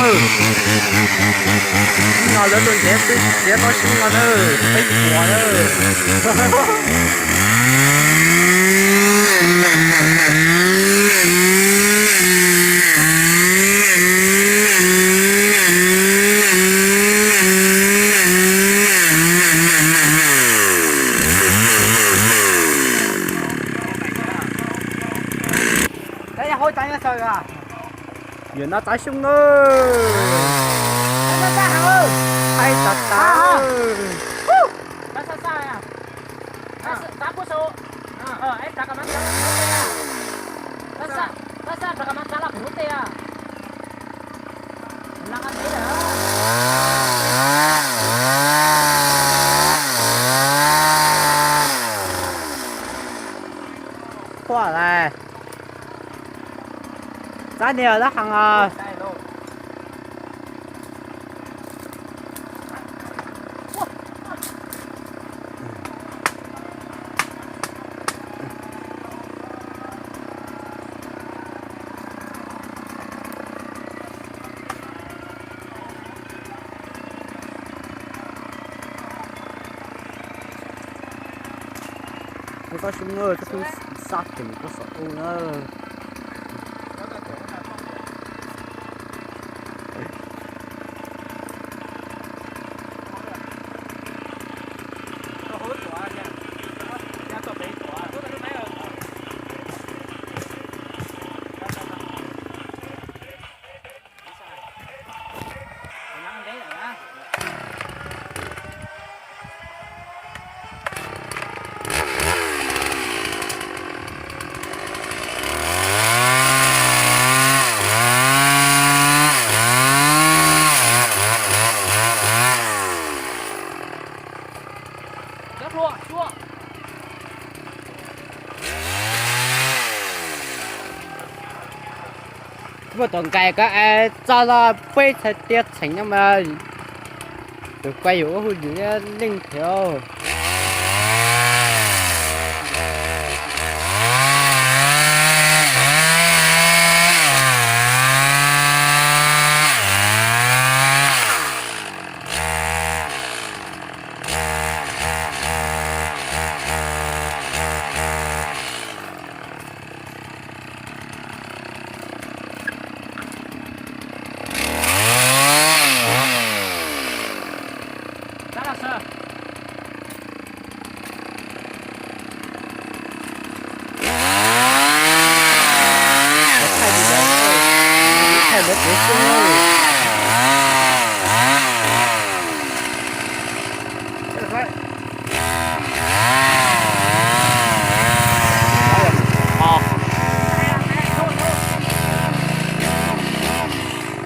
No lawv tus ntev twb txiav tau xyoo no na, peb puas na. Yawm no txav xyoo na. Hais tas tas. Quaj lais. Txav niag dab heev os. Ua tau xyoo na, tab sis xa ceem koj xom u na. Muaj tus nkais koj es txog los peb txhais tias txheem no mas tus kuj yuav ua hu yus leej thiab.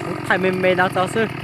Kuv thaij me me no tau xwb.